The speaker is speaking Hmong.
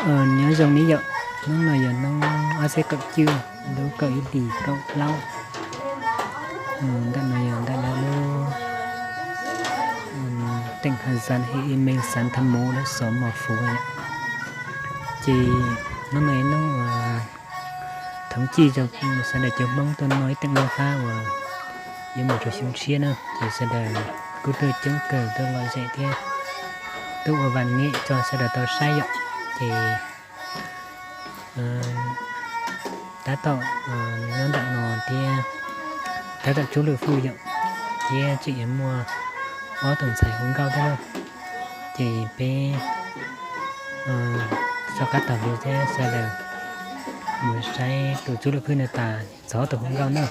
Nyob zoo ne yom, hnub no yog hnub ob txhiab kaum cuaj, lub kaum ib hlis kaum plaub. Ntawm no yog ntawm lawv lub teem has xav hu email xav tham mus lawv xov mos fuv yom. Ces hnub no ib hnub uas thov cij rau sawv daws cov Hmoob tuaj noj ib teem loj fab uas yuav mus rau xyoo tshiab na, ces sawv daws kuj tuaj coob kawg, tuaj lom zem thiab tuaj ua vam ngem tso sawv daws tau saib yom. Ces tab tom nyob ntawm no thiab, tab tom tsub lwm fwj yom, thiab tseem yuav muaj ob tug ntxhais hu nkauj thiab na. Ces peb soj qab taug lw thiab sawv daws mus saib tus tsub lwm fwj no tas txog ob tug hu nkauj na.